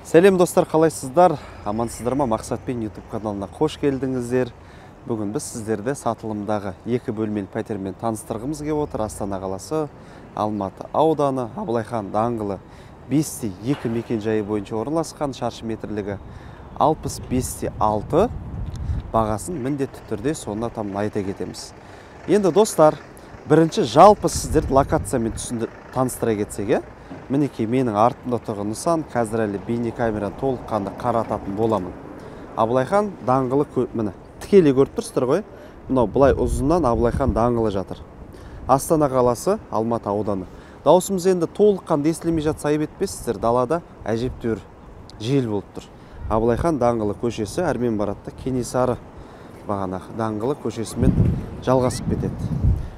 Сәлем, достар, қалайсыздар? Амансыздар ма? Мақсатпен YouTube каналына қош келдіңіздер. Бүгін біз сіздерді сатылымдағы екі бөлмелі пәтермен таныстырғымыз келіп отыр. Астана қаласы, Алматы ауданы, Абылайхан даңғылы 5-2 мекен-жайы бойынша орналасқан, шаршы метрлігі 65,6, бағасын міндетті түрде соңына таман айта кетеміз. Енді, достар, бірінші жалпы сіздерді локациямен таныстыра кетсек, иә? Мінекей, менің артымда тұрған нысан, қазір әлі бейнекамераны толыққанды қарататын боламын. Абылайхан даңғылы, міне, тікелей көріп тұрсыздар ғой. Мынау былай ұзыннан Абылайхан даңғылы жатыр. Астана қаласы, Алматы ауданы. Дауысымыз енді толыққанды естілмей жатса, айып етпессіздер, далада әжептәуір жел болып тұр. Абылайхан даңғылы көшесі әрмен барады да Кенесары бағанағы даңғылы көшесімен жалғасып кетеді.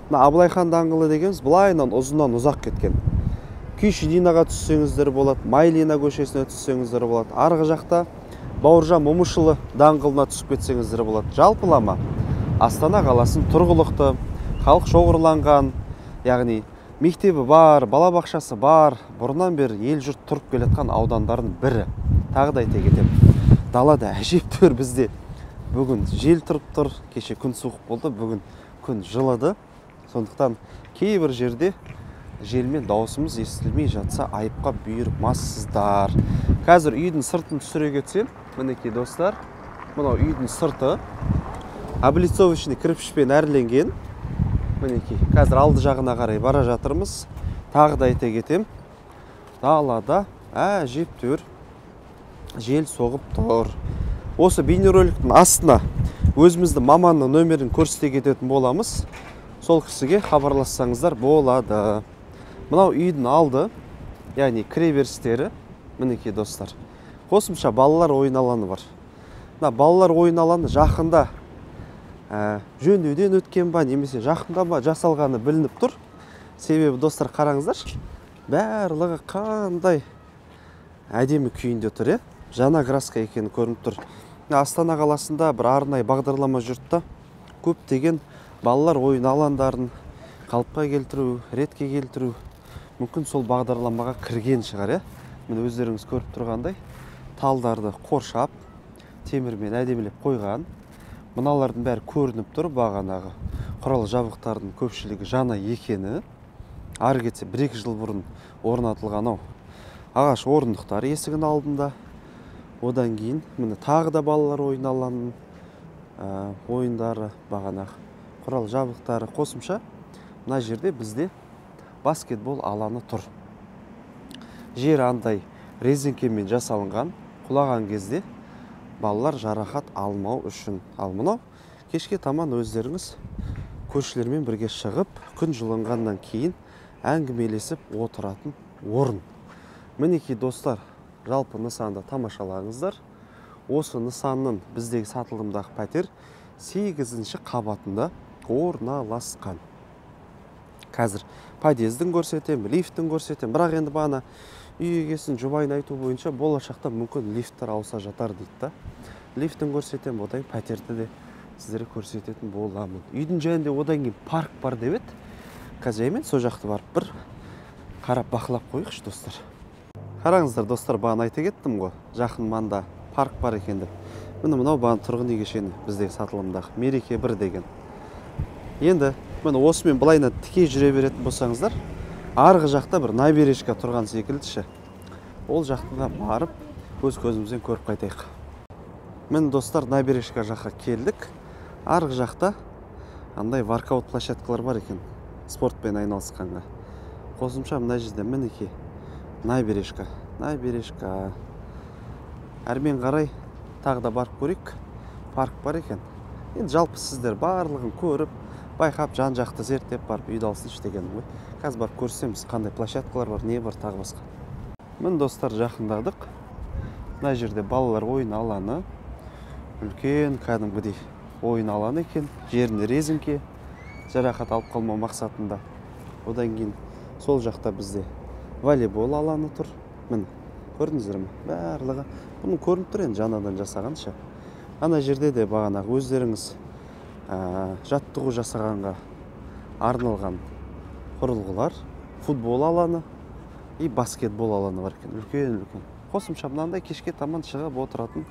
Мына Абылайхан даңғылы дегеніміз былайынан ұзыннан ұзақ кеткен. Күйші түссеңіздер болады, Майлина көшесіне түссеңіздер болады. Арғы жақта Бауыржан Момышұлы даңғылына түсіп кетсеңіздер болады. Жалпылама Астана қаласын тұрғылықты, халық шоғырланған, яғни мектебі бар, балабақшасы бар, бұрыннан бері ел жұрт тұрып келе жатқан аудандардың бірі. Тағы да айта кетемін, далада әжептәуір бізде бүгін жел тұрып тұр, кеше күн суық болды, бүгін күн жылыды. Сондықтан кейбір жерде желмен дауысымыз естілмей жатса, айыпқа бұйырмассыздар. Қазір үйдің сыртын түсіре кетсем, мінекей, достар, мынау үйдің сырты облицовочный кірпішпен әрленген. Мінекей, қазір алды жағына қарай бара жатырмыз. Тағы да айта кетем, далада әжептәуір жел соғып тұр. Осы бейнероликтің астына өзіміздің маманның нөмірін көрсете кететін боламыз. Сол кісіге хабарлассаңыздар болады. Мынау үйдің алды, яғни кіреберістері, мінекей, достар. Қосымша балалар ойын алаңы бар. Мына балалар ойын алаңы жақында жөндеуден өткен ба, немесе жақында ба жасалғаны білініп тұр. Себебі, достар, қараңыздаршы, барлығы қандай әдемі күйінде тұр, е? Жаңа краска екені көрініп тұр. Астана қаласында бір арнайы бағдарлама жүрді да, көптеген балалар ойын алаңдарын қалыпқа келтіру, ретке келтіру, мүмкін сол бағдарламаға кірген шығар, иә? Міне, өздеріңіз көріп тұрғандай, талдарды қоршап, темірмен әдемілеп қойған. Мыналардың бәрі көрініп тұр, бағанағы құрал жабдықтардың көпшілігі жаңа екені. Ары кетсе 1-2 жыл бұрын орнатылған ау. Ағаш орындықтар есігінің алдында. Одан кейін міне тағы да балалар ойын алаңының ойындары, бағанағы құрал жабдықтары. Қосымша мына жерде бізде баскетбол алаңы тұр. Жер андай резеңкемен жасалынған, құлаған кезде балалар жарақат алмау үшін. Ал мынау кешке таман өздеріңіз көршілермен бірге шығып, күн жылынғаннан кейін әңгімелесіп отыратын орын. Мінекей, достар, жалпы нысанды тамашалаңыздар. Осы нысанның біздегі сатылымдағы пәтер 8-ші қабатында орналасқан. Қазір подъездің көрсетем, лифтін көрсетем. Бірақ енді бағана үй егесінің жұбайын айту бойынша болашақта мүмкін лифттер ауыса жатар дейді да. Лифтін көрсетем, одан пәтерді де сіздерге көрсететін боламын. Үйдің жанында одан кейін парк бар деп еді. Қазір жаймен сол жақты барып бір қарап бақылап қояйықшы, достар. Қараңыздар, достар, бағана айта кеттім ғой, жақын маңда парк бар екен деп. Міне, мынау бағана тұрғын үй кешені біздегі сатылымдағы Мереке 1 деген. Енді міне осымен былайынан тіке жүре беретін болсаңыздар, арғы жақта бір набережка тұрған секілді ше. Ол жақты да барып өз көзімізбен көріп қайтайық. Міне, достар, набережка жаққа келдік. Арғы жақта андай воркаут площадкалар бар екен, спортпен айналысқанға. Қосымша мына жерде мінекей набережка, набережка. Әрмен қарай тағы да барып көрейік. Парк бар екен. Енді жалпы сіздер барлығын көріп, байқап, жан жақты зерттеп барып үйді алсыншы дегенім ғой. Қазір барып көрсеміз, қандай площадкалар бар, не бар, тағы басқа. Міне, достар, жақындадық. Мына жерде балалар ойын алаңы. Үлкен кәдімгідей ойын алаңы екен. Жерінде резеңке, жарақат алып қалмау мақсатында. Одан кейін сол жақта бізде волейбол алаңы тұр. Міне, көрдіңіздер ме? Барлығы бұның көрініп тұр енді жаңадан жасағанша. Ана жерде де бағанағы өздеріңіз жаттығу жасағанға арналған құрылғылар, футбол алаңы и баскетбол алаңы бар екен. Үлкен үлкен. Қосымша мынандай кешке таман шығып отыратын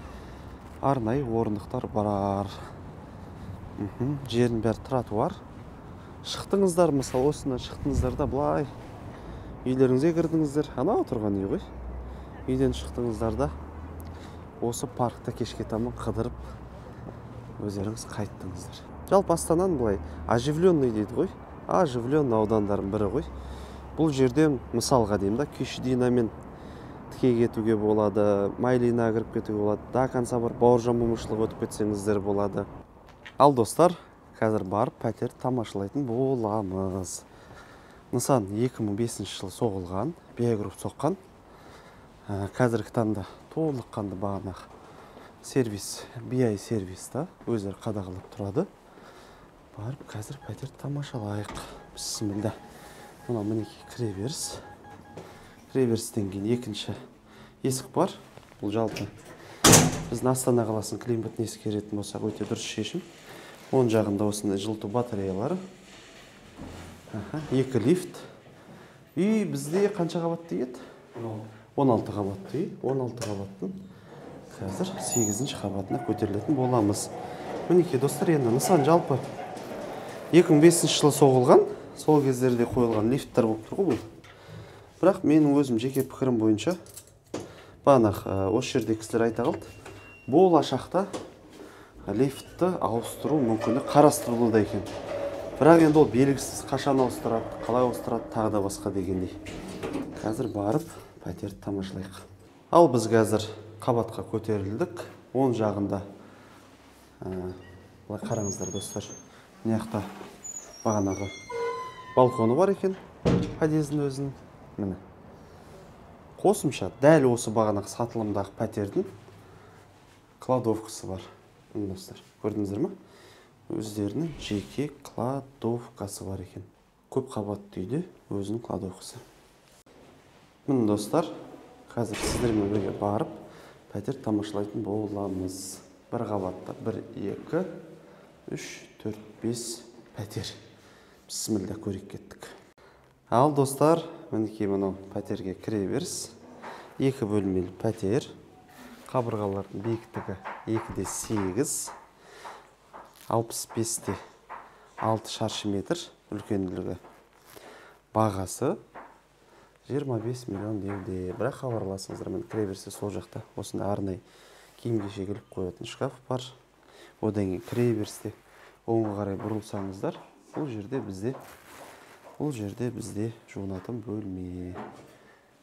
арнайы орындықтар бар. Жердің бәрі тротуар. Шықтыңыздар, мысалы, осынан шықтыңыздар да былай үйлеріңізге кірдіңіздер. Анау тұрған үй ғой. Үйден шықтыңыздар да осы паркта кешке таман қыдырып өздеріңіз қайттыңыздар. Жалпы Астананың былай оживленный дейді ғой, оживленный аудандардың бірі ғой. Бұл жерден мысалға деймін да, Күйші-Динамен тіке кетуге болады, Майлина кіріп кетуге болады, до конца барып Бауыржан Момышұлыға өтіп кетсеңіздер болады. Ал достар, қазір барып пәтер тамашалайтын боламыз. Нысан 2005 жылы соғылған, Биагрупп соққан. Қазіргі таңда толыққанды бағанағы сервис, BI сервиста өздері қадағалап тұрады. Барып қазір пәтер тамашалайық. Бісміллә. Мына мінекей кіреберіс. Кіреберістен кейін екінші есік бар. Бұл жалпы біздің Астана қаласының климатын ескеретін болсақ, өте дұрыс шешім. Оң жағында осындай жылыту батареялары. Екі лифт. Үй бізде қанша қабатты еді? 16 қабатты үй. 16 қабаттың қазір 8-ші қабатына көтерілетін боламыз. Мінекей достар, енді нысан жалпы 2005 жылы соғылған, сол кездерде қойылған лифттер болып тұр ғой бұл. Бірақ менің өзім жеке пікірім бойынша, бағанағы осы жерде кісілер айта қалды, болашақта лифтті ауыстыру мүмкіні қарастырылуда екен. Бірақ енді ол белгісіз, қашан ауыстырады, қалай ауыстырады, тағы да басқа дегендей. Қазір барып пәтерді тамашалайық. Ал біз қазір қабатқа көтерілдік. Оң жағында былай қараңыздар достар, мына жақта бағанағы балконы бар екен подъездің өзінің. Міне қосымша дәл осы бағанағы сатылымдағы пәтердің кладовкасы бар. Міне достар, көрдіңіздер ме? Өздерінің жеке кладовкасы бар екен. Көп қабатты үйде өзінің кладовкасы. Міне достар, қазір сіздермен бірге барып пәтер тамашалайтын боламыз. Бір қабатта 1, 2, 3, 4, 5 пәтер. Бісміллә, көрейік, кеттік. Ал достар, мінекей мынау пәтерге кіре беріс. 2 бөлмелі пәтер. Қабырғалардың биіктігі 2,8, 65,6 шаршы метр үлкендігі. Бағасы 25 миллион деуде. Бірақ хабарласыңыздар, міне кіре берсе сол жақта осындай арнайы киім-кешек іліп қоятын шкаф бар. Одан кейін кіре берісте оңға қарай бұрылсаңыздар, бұл жерде бізде жуынатын бөлме.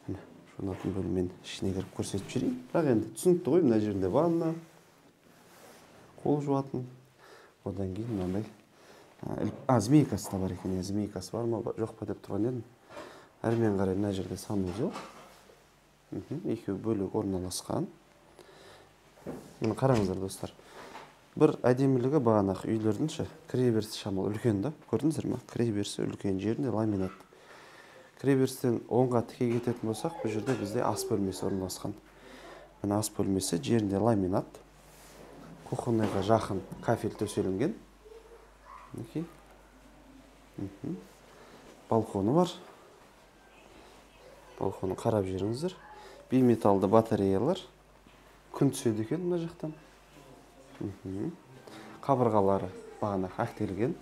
Міне, жуынатын бөлменің ішіне кіріп көрсетіп жіберейін. Бірақ енді түсінікті ғой, мына жерінде ванна, қол жуатын. Одан кейін мынандай змейкасы да бар екен. Змейкасы бар ма, жоқ па деп тұрған едім. Әрмен қарай мына жерде санузел. Екеуі бөлек орналасқан. Міне қараңыздар достар. Бір әдемілігі бағанағы үйлердің ше, кіреберісі шамалы үлкен да, көрдіңіздер ме? Кіреберісі үлкен, жерінде ламинат. Кіреберістен оңға тіке кететін болсақ, бұл жерде бізде ас бөлмесі орналасқан. Міне ас бөлмесі, жерінде ламинат. Кухонныйға жақын кафель төселінген. Мінекей. Балконы бар. Балконын қарап жүріңіздер. Бейметалды батареялар. Күн түседі екен мына жақтан. Қабырғалары бағана әктелген.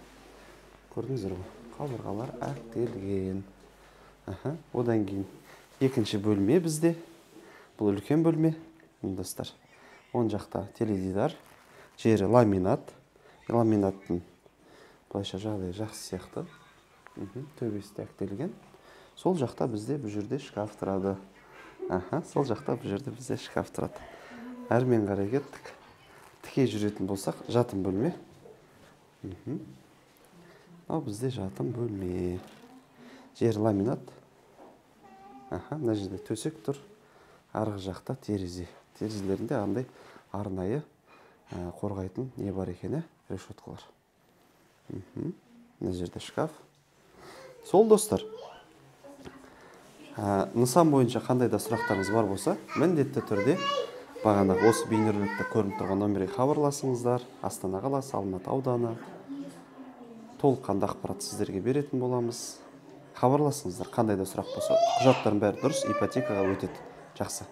Көрдіңіздер ғой, қабырғалар әктелген. Одан кейін екінші бөлме бізде. Бұл үлкен бөлме. Достар, оң жақта теледидар. Жері ламинат. Ламинаттың былайша жағдайы жақсы сияқты. Төбесі де әктелген. Сол жақта бізде бұл жерде шкаф тұрады. Сол жақта бұл жерде бізде шкаф тұрады. Әрмен қарай кеттік. Тіке жүретін болсақ, жатын бөлме. Мынау бізде жатын бөлме. Жер ламинат. Мына жерде төсек тұр. Арғы жақта терезе. Терезелерінде андай арнайы қорғайтын не бар екен, решеткалар. Мына жерде шкаф. Сол достар, нысан бойынша қандай да сұрақтарыңыз бар болса, міндетті түрде бағанағы осы бейнероликте көрініп тұрған номерге хабарласыңыздар. Астана қаласы, Алматы ауданы. Толыққанды ақпарат сіздерге беретін боламыз. Хабарласыңыздар, қандай да сұрақ болса. Құжаттардың бәрі дұрыс, ипотекаға өтеді. Жақсы.